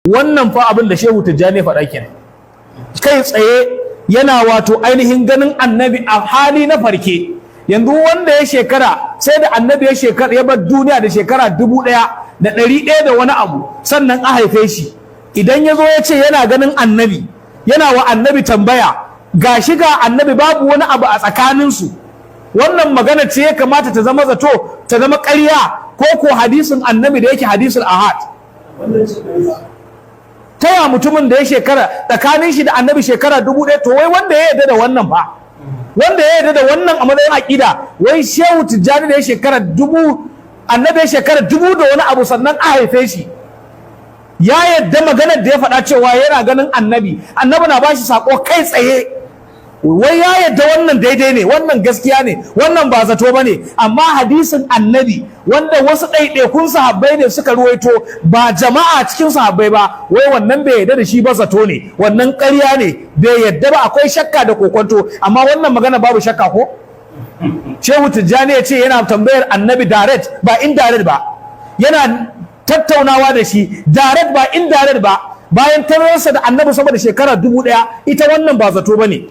Wannan fa abin da Shehu Tijjani faɗa kenan kai tsaye, yana wato ainihin ganin Annabi a hali na farke. Yanzu wanda ya shekara, sai da Annabi ya shekara, ya bar duniya da shekara 1100 da wani abu sannan a haife shi, idan ya zo ya ce yana ganin Annabi, yana wa Annabi tambaya, ga shi ga Annabi, babu wani abu a tsakaninsu, wannan magana ce ya kamata ta zama zato, ta zama ƙarya, ko ko hadisin Annabi da yake hadisul ahad? Ta ya mutumin da ya shekara, tsakanin shi da Annabi shekara 1000? To wai wanda ya yarda da wannan fa, wanda ya yarda da wannan a matsayin aƙida, wai Shehu Tijjani da ya shekara 1000, Annabi ya shekara 1000 da wani abu sannan a haife shi, ya yarda maganar da ya faɗa cewa yana ganin Annabi, Annabi na bashi sako kai tsaye, wai ya yarda wannan daidai ne, wannan gaskiya ne, wannan ba zato ba ne? Amma hadisin Annabi wanda wasu ɗaiɗaikun sahabbai ne suka ruwaito, ba jama'a cikin sahabbai ba, wai wannan bai yarda da shi ba, zato ne wannan, ƙarya ne, bai yarda ba, akwai shakka da kokonto. Amma wannan magana babu shakka ko? Shehu Tijjani ya ce yana tambayar Annabi direct, ba indirect ba, yana tattaunawa da shi direct, ba indirect ba, bayan tararsa da Annabi sama da shekara 1000, ita wannan ba zato ba ne.